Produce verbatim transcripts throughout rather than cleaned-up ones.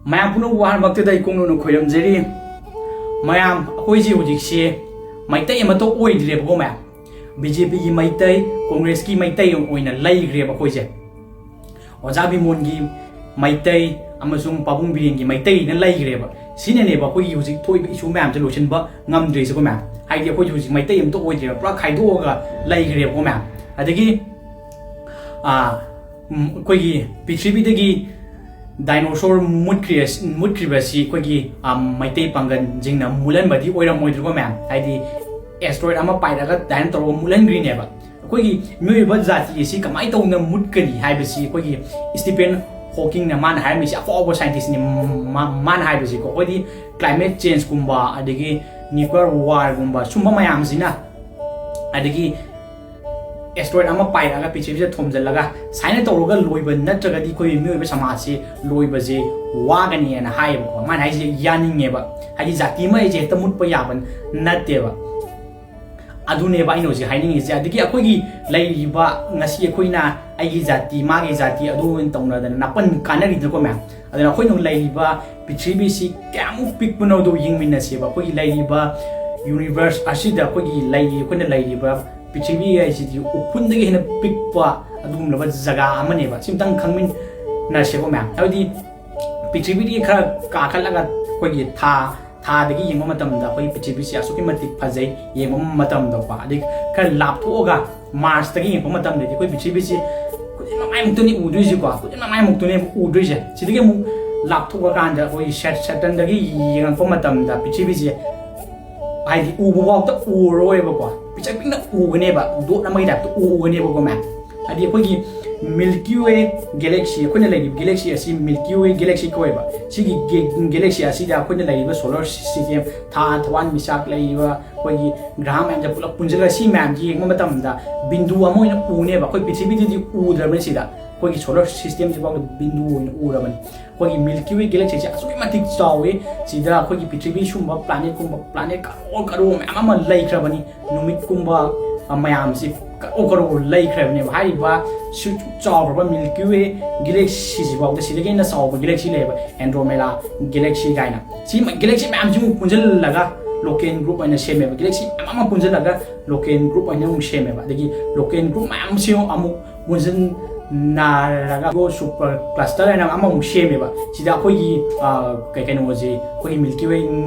ꯃꯌꯥꯝ ꯄꯨꯝꯅꯃꯛꯄꯨ ꯑꯍꯥꯟꯕꯃꯛꯇꯗ ꯑꯩ ꯀꯣꯡꯅꯣꯟꯅ ꯈꯣꯏꯔꯝꯖꯔꯤ꯫ ꯃꯌꯥꯝ, ꯑꯩꯈꯣꯏꯁꯦ ꯍꯧꯖꯤꯛꯁꯦ ꯃꯩꯇꯩ ꯑꯃꯠꯇ ꯑꯣꯏꯗ꯭ꯔꯦꯕꯀꯣ ꯃꯌꯥꯝ꯫ ꯕꯤ ꯖꯦ ꯄꯤꯒꯤ ꯃꯩꯇꯩ, ꯀꯣꯡꯒ꯭ꯔꯦꯁꯀꯤ ꯃꯩꯇꯩ ꯑꯣꯏꯅ ꯂꯩꯈ꯭ꯔꯦꯕ ꯑꯩꯈꯣꯏꯁꯦ꯫ ꯑꯣꯖꯥ ꯕꯤꯃꯣꯟꯒꯤ ꯃꯩꯇꯩ ꯑꯃꯁꯨꯡ ꯄꯥꯕꯨꯡ ꯕꯤꯔꯦꯟꯒꯤ ꯃꯩꯇꯩꯅ ꯂꯩꯈ꯭ꯔꯦꯕ꯫ ꯁꯤꯅꯅꯦꯕ ꯑꯩꯈꯣꯏꯒꯤ ꯍꯧꯖꯤꯛ ꯊꯣꯛꯏꯕ ꯏꯁꯨ ꯃꯌꯥꯝꯁꯦ ꯂꯣꯏꯁꯤꯟꯕ ꯉꯝꯗ꯭ꯔꯤꯁꯦꯀꯣ ꯃꯌꯥꯝ꯫ ꯍꯥꯏꯗꯤ ꯑꯩꯈꯣꯏꯁꯦ ꯍꯧꯖꯤꯛ ꯃꯩꯇꯩ ꯑꯝꯇ ꯑꯣꯏꯗ꯭ꯔꯦꯕ, ꯄꯨꯔꯥ ꯈꯥꯏꯗꯣꯛꯑꯒ ꯂꯩꯈ꯭ꯔꯦꯕꯀꯣ ꯃꯌꯥꯝ꯫ ꯑꯗꯒꯤ, ꯑꯥ, ꯎꯝ, ꯑꯩꯈꯣꯏꯒꯤ ꯄ꯭ꯔꯤꯊꯤꯕꯤꯗꯒꯤ ꯗꯥꯏꯅꯣꯁꯣꯔ ꯃꯨꯠꯈ꯭ꯔꯤ-, ꯃꯨꯠꯈ꯭ꯔꯤꯕꯁꯤ ꯑꯩꯈꯣꯏꯒꯤ, ꯑꯥ, ꯃꯩꯇꯩ ꯄꯥꯡꯒꯜꯁꯤꯡꯅ ꯃꯨꯠꯍꯟꯕꯗꯤ ꯑꯣꯏꯔꯝꯃꯣꯏꯗ꯭ꯔꯣꯀꯣ ꯃꯌꯥꯝ? ꯍꯥꯏꯗꯤ asteroid ꯑꯃ ꯄꯥꯏꯔꯒ ꯑꯗꯨꯃꯥꯏꯅ ꯇꯧꯔꯒ ꯃꯨꯠꯍꯟꯈ꯭ꯔꯤꯅꯦꯕ꯫ ꯑꯩꯈꯣꯏꯒꯤ ꯃꯤꯑꯣꯏꯕ ꯖꯥꯇꯤ ꯑꯁꯤ ꯀꯃꯥꯏꯅ ꯇꯧꯅ ꯃꯨꯠꯀꯅꯤ ꯍꯥꯏꯕꯁꯤ ꯑꯩꯈꯣꯏꯒꯤ ꯁ꯭ꯇꯤꯐꯦꯟ ꯍꯣꯀꯤꯡꯅ, ꯃꯥꯅ ꯍꯥꯏꯔꯝꯃꯤꯁꯤ, ꯑꯐꯥꯎꯕ scientistꯅꯤ, ꯃꯥ-, ꯃꯥꯅ ꯍꯥꯏꯕꯁꯤꯀꯣ, ꯑꯩꯈꯣꯏꯗꯤ climate changeꯀꯨꯝꯕ, ꯑꯗꯒꯤ nuclear warꯒꯨꯝꯕ, ꯁꯨꯝꯕ ꯃꯌꯥꯝꯁꯤꯅ, ꯑꯗꯒꯤ asteroid ꯑꯃ ꯄꯥꯏꯔꯛꯑꯒ ꯄ꯭ꯔꯤꯊꯤꯕꯤꯗ ꯊꯣꯝꯖꯤꯜꯂꯒ ꯁꯨꯃꯥꯏꯅ ꯇꯧꯔꯒ ꯂꯣꯏꯕ ꯅꯠꯇ꯭ꯔꯒꯗꯤ ꯑꯩꯈꯣꯏ ꯃꯤꯑꯣꯏꯕ ꯁꯃꯥꯖꯁꯤ ꯂꯣꯏꯕꯁꯦ ꯋꯥꯒꯅꯤꯅ ꯍꯥꯏꯌꯦꯕꯀꯣ꯫ ꯃꯥꯅ ꯍꯥꯏꯁꯦ ꯌꯥꯅꯤꯡꯉꯦꯕ, ꯍꯥꯏꯗꯤ ꯖꯥꯇꯤ ꯑꯃ ꯑꯩꯁꯦ ꯍꯦꯛꯇ ꯃꯨꯠꯄ ꯌꯥꯕ ꯅꯠꯇꯦꯕ꯫ ꯑꯗꯨꯅꯦꯕ ꯑꯩꯅ ꯍꯧꯖꯤꯛ ꯍꯥꯏꯅꯤꯡꯉꯤꯁꯦ꯫ ꯑꯗꯒꯤ ꯑꯩꯈꯣꯏꯒꯤ ꯂꯩꯔꯤꯕ ꯉꯁꯤ ꯑꯩꯈꯣꯏꯅ ꯑꯩꯒꯤ ꯖꯥꯇꯤ, ꯃꯥꯒꯤ ꯖꯥꯇꯤ ꯑꯗꯨ ꯑꯣꯏꯅ ꯇꯧꯅꯗꯅ ꯅꯥꯄꯟ ꯀꯥꯟꯅꯔꯤꯗꯅꯀꯣ ꯃꯌꯥꯝ꯫ ꯑꯗꯨꯅ ꯑꯩꯈꯣꯏꯅ ꯂꯩꯔꯤꯕ ꯄ꯭ꯔꯤꯊꯤꯕꯤꯁꯤ ꯀꯌꯥꯃꯨꯛ ꯄꯤꯛꯄꯅꯣꯗꯣ ꯌꯦꯡꯃꯤꯟꯅꯁꯦꯕ꯫ ꯑꯩꯈꯣꯏꯒꯤ ꯂꯩꯔꯤꯕ universe ꯑꯁꯤꯗ ꯑꯩꯈꯣꯏꯒꯤ ꯂꯩꯔꯤ-, ꯑꯩꯈꯣꯏꯅ ꯂꯩꯔꯤꯕ ꯄ꯭ꯔꯤꯊꯤꯕꯤ ꯍꯥꯏꯁꯤꯗꯤ ꯎꯐꯨꯟꯗꯒꯤ ꯍꯦꯟꯅ ꯄꯤꯛꯄ ꯑꯗꯨꯒꯨꯝꯂꯕ ꯖꯒꯥ ꯑꯃꯅꯦꯕ꯫ ꯁꯤꯝꯇꯪ ꯈꯪꯃꯤꯟꯅꯁꯦꯀꯣ ꯃꯌꯥꯝ꯫ ꯍꯥꯏꯕꯗꯤ ꯄ꯭ꯔꯤꯊꯤꯕꯤꯗꯒꯤ ꯈꯔ ꯀꯥꯈꯠꯂꯒ ꯑꯩꯈꯣꯏꯒꯤ ꯊꯥ, ꯊꯥꯗꯒꯤ ꯌꯦꯡꯕ ꯃꯇꯝꯗ ꯑꯩꯈꯣꯏꯒꯤ ꯄ꯭ꯔꯤꯊꯤꯕꯤꯁꯤ ꯑꯁꯨꯛꯀꯤ ꯃꯇꯤꯛ ꯐꯖꯩ ꯌꯦꯡꯕ ꯃꯇꯝꯗꯀꯣ꯫ ꯑꯗꯩ ꯈꯔ ꯂꯥꯞꯊꯣꯛꯑꯒ ꯃꯥꯔꯁꯇꯒꯤ ꯌꯦꯡꯉꯛꯄ ꯃꯇꯝꯗꯗꯤ ꯑꯩꯈꯣꯏ ꯄ꯭ꯔꯤꯊꯤꯕꯤꯁꯤ ꯈꯨꯖꯤꯟ ꯃꯃꯥꯏꯃꯨꯛꯇꯅꯤ ꯎꯗꯣꯏꯁꯤꯀꯣ, ꯈꯨꯖꯤꯟ ꯃꯃꯥꯏꯃꯨꯛꯇꯅꯦ ꯎꯗꯣꯏꯁꯦ꯫ ꯁꯤꯗꯒꯤ ꯑꯃꯨꯛ ꯂꯥꯞꯊꯣꯛꯑꯀꯥꯟꯗ ꯑꯩꯈꯣꯏꯒꯤ ꯁꯦꯠ-, ꯁꯦꯇꯔꯟꯗꯒꯤ ꯌꯦꯡꯉꯛꯄ ꯃꯇꯝꯗ ꯄ꯭ꯔꯤꯊꯤꯕꯤꯁꯦ ꯍꯥꯏꯗꯤ ꯎꯕ ꯐꯥꯎꯗ ꯎꯔꯔꯣꯏꯕꯀꯣ, ꯄꯤꯛꯆꯔ ꯄꯤꯛꯅ ꯎꯒꯅꯦꯕ, ꯗꯣꯠ ꯑꯃꯒꯤ ꯇꯥꯏꯞꯇ ꯎꯒꯅꯦꯕꯀꯣ ꯃꯌꯥꯝ꯫ ꯍꯥꯏꯗꯤ ꯑꯩꯈꯣꯏꯒꯤ Milky Way galaxy, ꯑꯩꯈꯣꯏꯅ ꯂꯩꯔꯤꯕ galaxy ꯑꯁꯤ Milky Way galaxy ꯀꯧꯋꯦꯕ꯫ ꯁꯤꯒꯤ ꯒꯦ-, galaxy ꯑꯁꯤꯗ ꯑꯩꯈꯣꯏꯅ ꯂꯩꯔꯤꯕ solar system, ꯊꯥ, ꯊꯋꯥꯟꯃꯤꯆꯥꯛ ꯂꯩꯔꯤꯕ ꯑꯩꯈꯣꯏꯒꯤ ꯒ꯭ꯔꯍ ꯃꯌꯥꯝꯁꯦ ꯄꯨꯂꯞ ꯄꯨꯟꯁꯤꯜꯂꯒ ꯁꯤ ꯃꯌꯥꯝꯁꯤ ꯌꯦꯡꯕ ꯃꯇꯝꯗ ꯕꯤꯟꯗꯨ ꯑꯃ ꯑꯣꯏꯅ ꯎꯅꯦꯕ꯫ ꯑꯩꯈꯣꯏ ꯄ꯭ꯔꯤꯊꯤꯕꯤꯗꯗꯤ ꯎꯗ꯭ꯔꯕꯅꯤ, ꯁꯤꯗ ꯑꯩꯈꯣꯏꯒꯤ solar system ꯁꯤ ꯐꯥꯎꯗ ꯕꯤꯟꯗꯨ ꯑꯣꯏꯅ ꯎꯔꯕꯅꯤ꯫ ꯑꯩꯈꯣꯏꯒꯤ Milky Way galaxy ꯁꯦ ꯑꯁꯨꯛꯀꯤ ꯃꯇꯤꯛ ꯆꯥꯎꯋꯤ꯫ ꯁꯤꯗ ꯑꯩꯈꯣꯏꯒꯤ ꯄ꯭ꯔꯤꯊꯤꯕꯤ ꯁꯨꯝꯕ planet ꯀꯨꯝꯕ planet ꯀꯔꯣꯔ ꯀꯔꯣꯔ ꯃꯌꯥꯝ ꯑꯃ ꯂꯩꯈ꯭ꯔꯕꯅꯤ꯫ ꯅꯨꯃꯤꯠꯀꯨꯝꯕ, ꯃꯌꯥꯝꯁꯤ ꯀꯔꯣ ꯀꯔꯣ ꯂꯩꯈ꯭ꯔꯕꯅꯦꯕ꯫ ꯍꯥꯏꯔꯤꯕ ꯁꯨ ꯆꯥꯎꯈ꯭ꯔꯕ Milky Way galaxy ꯁꯤꯐꯥꯎꯗ ꯁꯤꯗꯒꯤ ꯍꯦꯟꯅ ꯆꯥꯎꯕ galaxy ꯂꯩꯌꯦꯕ, Andromeda galaxy ꯀꯥꯏꯅ꯫ ꯁꯤ ꯃ- galaxy ꯃꯌꯥꯝꯁꯤ ꯑꯃꯨꯛ ꯄꯨꯟꯁꯤꯜꯂꯒ Local Group ꯑꯣꯏꯅ ꯁꯦꯝꯃꯦꯕ꯫ Galaxy ꯃꯌꯥꯝ ꯑꯃ ꯄꯨꯟꯁꯤꯜꯂꯒ Local Group ꯑꯣꯏꯅ ꯑꯃꯨꯛ ꯁꯦꯝꯃꯦꯕ꯫ ꯑꯗꯒꯤ Local Group ꯃꯌꯥꯝꯁꯤ ꯑꯃꯨꯛ ꯄꯨꯟꯁꯤꯟꯅꯔꯒ Super Cluster ꯍꯥꯏꯅ ꯑꯃꯃꯨꯛ ꯁꯦꯝꯃꯦꯕ꯫ ꯁꯤꯗ ꯑꯩꯈꯣꯏꯒꯤ, ꯑ, ꯀꯩ- ꯀꯩꯅꯣꯁꯦ, ꯑꯩꯈꯣꯏꯒꯤ Milky Way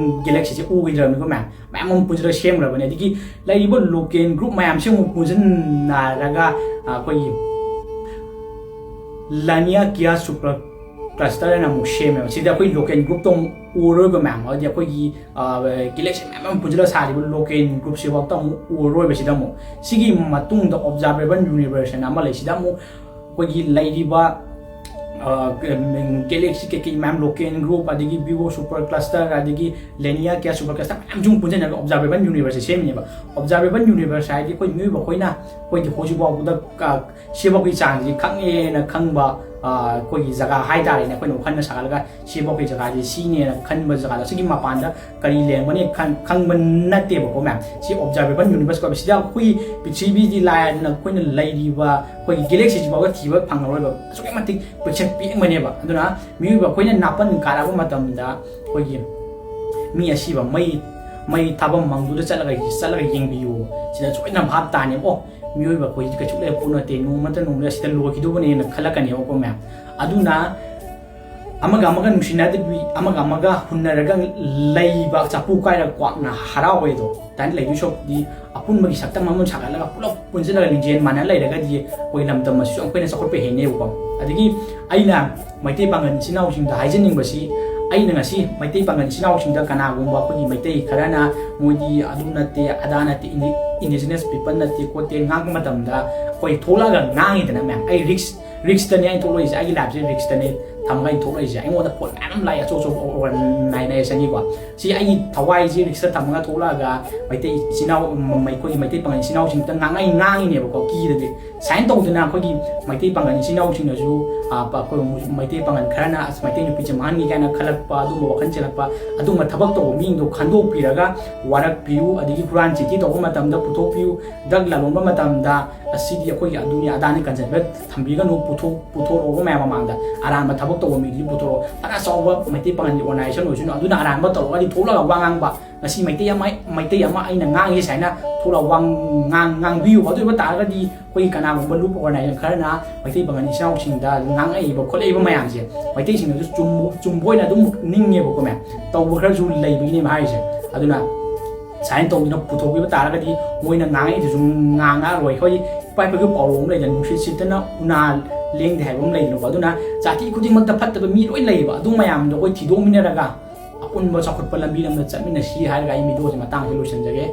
galaxy ꯁꯦ ꯎꯈꯤꯗ꯭ꯔꯕꯅꯤꯀꯣ ꯃꯌꯥꯝ꯫ ꯃꯌꯥꯝ ꯑꯃ ꯄꯨꯟꯁꯤꯜꯂꯒ ꯁꯦꯝꯈ꯭ꯔꯕꯅꯦ꯫ ꯑꯗꯒꯤ ꯂꯩꯔꯤꯕ Local Group ꯃꯌꯥꯝꯁꯤ ꯑꯃꯨꯛ ꯄꯨꯟꯁꯤꯟꯅꯔꯒ, ꯑ, ꯑꯩꯈꯣꯏꯒꯤ Laniakea Super Cluster ꯍꯥꯏꯅ ꯑꯃꯨꯛ ꯁꯦꯝꯃꯦꯕ꯫ ꯁꯤꯗ ꯑꯩꯈꯣꯏ Local Group ꯇꯣ ꯑꯃꯨꯛ ꯎꯔꯔꯣꯏꯕ ꯃꯌꯥꯝ, ꯍꯥꯏꯗꯤ ꯑꯩꯈꯣꯏꯒꯤ, ꯑ, galaxy ꯃꯌꯥꯝ ꯑꯃ ꯄꯨꯟꯁꯤꯜꯂꯒ ꯁꯥꯔꯤꯕ Local Group ꯁꯤꯐꯥꯎꯗ ꯑꯃꯨꯛ ꯎꯔꯔꯣꯏꯕ꯫ ꯁꯤꯗ ꯑꯃꯨꯛ ꯁꯤꯒꯤ ꯃꯇꯨꯡꯗ Observable Universe ꯍꯥꯏꯅ ꯑꯃ ꯂꯩ꯫ ꯁꯤꯗ ꯑꯃꯨꯛ ꯑꯩꯈꯣꯏꯒꯤ ꯂꯩꯔꯤꯕ, ꯑ, galaxy ꯀꯩꯀꯩ ꯃꯌꯥꯝ, Local Group, ꯑꯗꯒꯤ Virgo Super Cluster, ꯑꯗꯒꯤ Laniakea Super Cluster ꯃꯌꯥꯝꯁꯨ ꯑꯃꯨꯛ ꯄꯨꯟꯁꯤꯟꯅꯔꯒ Observable Universe ꯁꯦ ꯁꯦꯝꯃꯤꯅꯦꯕ꯫ Observable Universe ꯍꯥꯏꯗꯤ ꯑꯩꯈꯣꯏ ꯃꯤꯑꯣꯏꯕ ꯑꯩꯈꯣꯏꯅ, ꯑꯩꯈꯣꯏꯗꯤ ꯍꯧꯖꯤꯛ ꯐꯥꯎꯕꯗ, ꯑ, ꯁꯤꯐꯥꯎꯒꯤ ꯆꯥꯡꯁꯤ ꯈꯪꯉꯦꯅ ꯈꯪꯕ, ꯑ, ꯑꯩꯈꯣꯏꯒꯤ ꯖꯒꯥ ꯍꯥꯏꯇꯥꯔꯦꯅꯦ, ꯑꯩꯈꯣꯏꯅ ꯋꯥꯈꯜꯅ ꯁꯥꯒꯠꯂꯒ ꯁꯤꯐꯥꯎꯒꯤ ꯖꯒꯥꯁꯤ ꯁꯤꯅꯦꯅ ꯈꯟꯕ ꯖꯒꯥꯗꯣ, ꯁꯤꯒꯤ ꯃꯄꯥꯟꯗ ꯀꯔꯤ ꯂꯩꯔꯝꯒꯅꯤ ꯈꯟ- ꯈꯪꯕ ꯅꯠꯇꯦꯕꯀꯣ ꯃꯌꯥꯝ꯫ ꯁꯤ Observable Universe ꯀꯧꯋꯦ꯫ ꯁꯤꯗ ꯑꯩꯈꯣꯏꯒꯤ ꯄ꯭ꯔꯤꯊꯤꯕꯤꯗꯤ ꯂꯥꯏꯔꯗꯅ ꯑꯩꯈꯣꯏꯅ ꯂꯩꯔꯤꯕ ꯑꯩꯈꯣꯏꯒꯤ galaxy ꯁꯤꯐꯥꯎꯗ ꯊꯤꯕ ꯐꯪꯉꯔꯣꯏꯕ꯫ ꯑꯁꯨꯛꯀꯤ ꯃꯇꯤꯛ ꯄꯤꯛꯁꯛ ꯄꯤꯛꯑꯝꯒꯅꯦꯕ꯫ ꯑꯗꯨꯅ ꯃꯤꯑꯣꯏꯕ ꯑꯩꯈꯣꯏꯅ ꯅꯥꯄꯟ ꯀꯥꯔꯛꯄ ꯃꯇꯝꯗ ꯑꯩꯈꯣꯏꯒꯤ ꯃꯤ ꯑꯁꯤꯕ ꯃꯩ, ꯃꯩ ꯊꯥꯐꯝ ꯃꯪꯗꯨꯗ ꯆꯠꯂꯒ, ꯆꯠꯂꯒ ꯌꯦꯡꯕꯤꯌꯨ, ꯁꯤꯗ ꯁꯣꯏꯗꯅ ꯚꯥꯞ ꯇꯥꯅꯦꯕ꯫ ꯑꯣ, ꯃꯤꯑꯣꯏꯕ ꯑꯩꯈꯣꯏꯁꯤ ꯀꯩꯁꯨ ꯂꯩꯕ ꯄꯣꯠ ꯅꯠꯇꯦ, ꯅꯣꯡꯃ ꯅꯠꯇ꯭ꯔ ꯅꯣꯡꯃꯗꯤ ꯑꯁꯤꯗ ꯂꯣꯏꯈꯤꯗꯧꯕꯅꯦꯅ ꯈꯜꯂꯛꯀꯅꯦꯕꯀꯣ ꯃꯌꯥꯝ꯫ ꯑꯗꯨꯅ ꯑꯃꯒ ꯑꯃꯒ ꯅꯨꯡꯁꯤꯅꯗꯕꯤ, ꯑꯃꯒ ꯑꯃꯒ ꯍꯨꯟꯅꯔꯒ ꯂꯩꯕ, ꯆꯥꯄꯨ ꯀꯥꯏꯔ ꯀ꯭ꯋꯥꯛꯅ ꯍꯔꯥꯎꯋꯦꯗꯣ, ꯑꯗꯨꯃꯥꯏꯅ ꯂꯩꯗꯣꯏ ꯁꯔꯨꯛꯇꯤ ꯑꯄꯨꯟꯕꯒꯤ ꯁꯛꯇꯝ ꯑꯃ ꯁꯥꯒꯠꯂꯒ ꯄꯨꯂꯞ ꯄꯨꯟꯁꯤꯜꯂꯒ ꯂꯤꯡꯖꯦꯜ ꯃꯥꯟꯅ ꯂꯩꯔꯒꯗꯤ ꯑꯩꯈꯣꯏ ꯂꯝꯗꯝ ꯑꯁꯤꯁꯨ ꯑꯩꯈꯣꯏꯅ ꯆꯥꯎꯈꯠꯄ ꯍꯦꯟꯅꯦꯕꯀꯣ꯫ ꯑꯗꯒꯤ ꯑꯩꯅ ꯃꯩꯇꯩ ꯄꯥꯉꯜ ꯏꯆꯤꯟ ꯏꯅꯥꯎꯁꯤꯡꯗ ꯍꯥꯏꯖꯅꯤꯡꯕꯁꯤ, ꯑꯩꯅ ꯉꯁꯤ ꯃꯩꯇꯩ ꯄꯥꯉꯜ ꯏꯆꯤꯟ ꯏꯅꯥꯎꯁꯤꯡꯗ ꯀꯅꯥꯒꯨꯝꯕ ꯑꯩꯈꯣꯏꯒꯤ ꯃꯩꯇꯩ ꯈꯔꯅ ꯃꯣꯏꯗꯤ ꯑꯗꯨ ꯅꯠꯇꯦ, ꯑꯗꯥ ꯅꯠꯇꯦ, ꯏꯟꯗꯤ- indigenous people ꯅꯠꯇꯦ ꯈꯣꯠꯇꯦ ꯉꯥꯡꯕ ꯃꯇꯝꯗ ꯑꯩꯈꯣꯏ ꯊꯣꯛꯂꯛꯑꯒ ꯉꯥꯡꯉꯤꯗꯅ ꯃꯌꯥꯝ꯫ ꯑꯩ risk, risk ꯇꯅꯦ ꯑꯩꯅ ꯊꯣꯛꯂꯛꯏꯁꯦ, ꯑꯩꯒꯤ life ꯁꯦ risk ꯇꯅꯦ꯫ ꯊꯝꯃꯒ ꯑꯩꯅ ꯊꯣꯛꯂꯛꯏꯁꯦ꯫ ꯑꯩꯉꯣꯟꯗ ꯐꯣꯟ ꯃꯌꯥꯝ ꯑꯃ ꯂꯥꯛꯑꯦ, ꯑꯆꯧ ꯑꯆꯧꯕ ꯑꯣꯔꯒꯅꯥꯏꯖꯦꯁꯟꯒꯤꯀꯣ꯫ ꯁꯤ ꯑꯩꯒꯤ ꯊꯋꯥꯏꯁꯦ ꯔꯤꯛꯁꯇ ꯊꯝꯃꯒ ꯊꯣꯛꯂꯛꯑꯒ ꯃꯩꯇꯩ ꯏꯆꯤꯟ ꯏꯅꯥꯎ, ꯃ-, ꯑꯩꯈꯣꯏꯒꯤ ꯃꯩꯇꯩ ꯄꯥꯉꯜ ꯏꯆꯤꯟ ꯏꯅꯥꯎꯁꯤꯡꯗ ꯉꯥꯡꯉꯩ ꯉꯥꯡꯉꯤꯅꯦꯕꯀꯣ, ꯀꯤꯗꯕꯤ꯫ ꯁꯥꯏꯟ ꯇꯧꯗꯅ ꯑꯩꯈꯣꯏꯒꯤ ꯃꯩꯇꯩ ꯄꯥꯉꯜ ꯏꯆꯤꯟ ꯏꯅꯥꯎꯁꯤꯡꯅꯁꯨ, ꯑ, ꯄ-, ꯑꯩꯈꯣꯏ ꯃꯩꯇꯩ ꯄꯥꯉꯜ ꯈꯔꯅ "ꯑꯁ, ꯃꯩꯇꯩ ꯅꯨꯄꯤꯁꯦ ꯃꯥꯡꯍꯟꯒꯦ" ꯀꯥꯏꯅ ꯈꯜꯂꯛꯄ, ꯑꯗꯨꯝꯕ ꯋꯥꯈꯜ ꯆꯦꯜꯂꯛꯄ, ꯑꯗꯨꯝꯕ ꯊꯕꯛ ꯇꯧꯕ ꯃꯤꯁꯤꯡꯗꯣ ꯈꯟꯗꯣꯛꯄꯤꯔꯒ ꯋꯥꯔꯛꯄꯤꯌꯨ, ꯑꯗꯒꯤ ꯍꯨꯔꯥꯟ ꯆꯤꯟꯊꯤ ꯇꯧꯕ ꯃꯇꯝꯗ ꯄꯨꯊꯣꯛꯄꯤꯌꯨ, ꯗ꯭ꯔꯒ ꯂꯂꯣꯟꯕ ꯃꯇꯝꯗ "ꯑꯁꯤꯗꯤ ꯑꯩꯈꯣꯏꯒꯤ ꯑꯗꯨꯅꯤ ꯑꯗꯥꯅꯤ" ꯀꯟꯁꯤꯟꯕ ꯊꯝꯕꯤꯒꯅꯨ, ꯄꯨꯊꯣꯛ-, ꯄꯨꯊꯣꯔꯛꯑꯣ ꯃꯌꯥꯝ ꯃꯃꯥꯡꯗ꯫ ꯑꯔꯥꯟꯕ ꯊꯕꯛ ꯇꯧꯕ ꯃꯤꯗꯨꯗꯤ ꯄꯨꯊꯣꯔꯛꯑꯣ꯫ ꯐꯅ ꯆꯥꯎꯕ ꯃꯩꯇꯩ ꯄꯥꯉꯜꯒꯤ ꯑꯣꯔꯒꯅꯥꯏꯖꯦꯁꯟ ꯑꯣꯏꯁꯅꯨ, ꯑꯗꯨꯅ ꯑꯔꯥꯟꯕ ꯇꯧꯔꯒꯗꯤ ꯊꯣꯛꯂꯒ ꯋꯥ ꯉꯥꯡꯕ, ꯉꯁꯤ ꯃꯩꯇꯩ ꯑꯃ, ꯃꯩꯇꯩ ꯑꯃ ꯑꯩꯅ ꯉꯥꯡꯉꯤ ꯁꯨꯃꯥꯏꯅ ꯊꯣꯛꯂꯒ ꯋꯥ ꯉꯥꯡ-, ꯉꯥꯡꯕꯤꯌꯨ꯫ ꯑꯗꯨ ꯑꯣꯏꯕ ꯇꯥꯔꯒꯗꯤ ꯑꯩꯈꯣꯏꯒꯤ ꯀꯅꯥꯒꯨꯝꯕ ꯂꯨꯞ ꯑꯣꯔꯒꯅꯥꯏꯖꯦꯁꯟ ꯈꯔꯅ ꯃꯩꯇꯩ ꯄꯥꯉꯜ ꯏꯆꯤꯟ ꯏꯅꯥꯎꯁꯤꯡꯗ ꯉꯥꯡꯉꯛꯏꯕ ꯈꯣꯠꯂꯛꯏꯕ ꯃꯌꯥꯝꯁꯦ ꯃꯩꯇꯩꯁꯤꯡꯅꯁꯨ ꯆꯨꯝ-, ꯆꯨꯝꯕ ꯑꯣꯏꯅ ꯑꯗꯨꯝ ꯅꯤꯡꯉꯦꯕꯀꯣ ꯃꯌꯥꯝ꯫ ꯇꯧꯕ ꯈꯔꯁꯨ ꯂꯩꯕꯒꯤꯅꯦꯕ ꯍꯥꯏꯔꯤꯁꯦ꯫ ꯑꯗꯨꯅ ꯁꯨꯃꯥꯏꯅ ꯇꯧꯗꯅ ꯄꯨꯊꯣꯛꯄꯤꯕ ꯇꯥꯔꯒꯗꯤ ꯃꯣꯏꯅ ꯉꯥꯡꯉꯛꯏꯗꯨꯁꯨ ꯉꯥꯡꯉꯛꯑꯔꯣꯏ꯫ ꯑꯩꯈꯣꯏ ꯏꯄꯥ ꯏꯄꯨꯒꯤ ꯄꯥꯎꯔꯧ ꯑꯃ ꯂꯩꯗꯅ, "ꯅꯨꯡꯁꯤꯠ ꯁꯤꯠꯇꯅ ꯎꯅꯥ ꯂꯦꯡꯗꯦ" ꯍꯥꯏꯕ ꯑꯃ ꯂꯩꯗꯅꯀꯣ꯫ ꯑꯗꯨꯅ ꯖꯥꯇꯤ ꯈꯨꯗꯤꯡꯃꯛꯇ ꯐꯠꯇꯕ ꯃꯤ ꯂꯣꯏ ꯂꯩꯌꯦꯕ꯫ ꯑꯗꯨ ꯃꯌꯥꯝꯗꯣ ꯑꯩꯈꯣꯏ ꯊꯤꯗꯣꯛꯃꯤꯟꯅꯔꯒ ꯑꯄꯨꯟꯕ ꯆꯥꯎꯈꯠꯄ ꯂꯝꯕꯤ ꯑꯃꯗ ꯆꯠꯃꯤꯟꯅꯁꯤ ꯍꯥꯏꯔꯒ ꯑꯩ ꯚꯤꯗꯤꯑꯣꯁꯦ ꯃꯇꯥꯡꯁꯤꯗ ꯂꯣꯏꯁꯤꯟꯖꯒꯦ꯫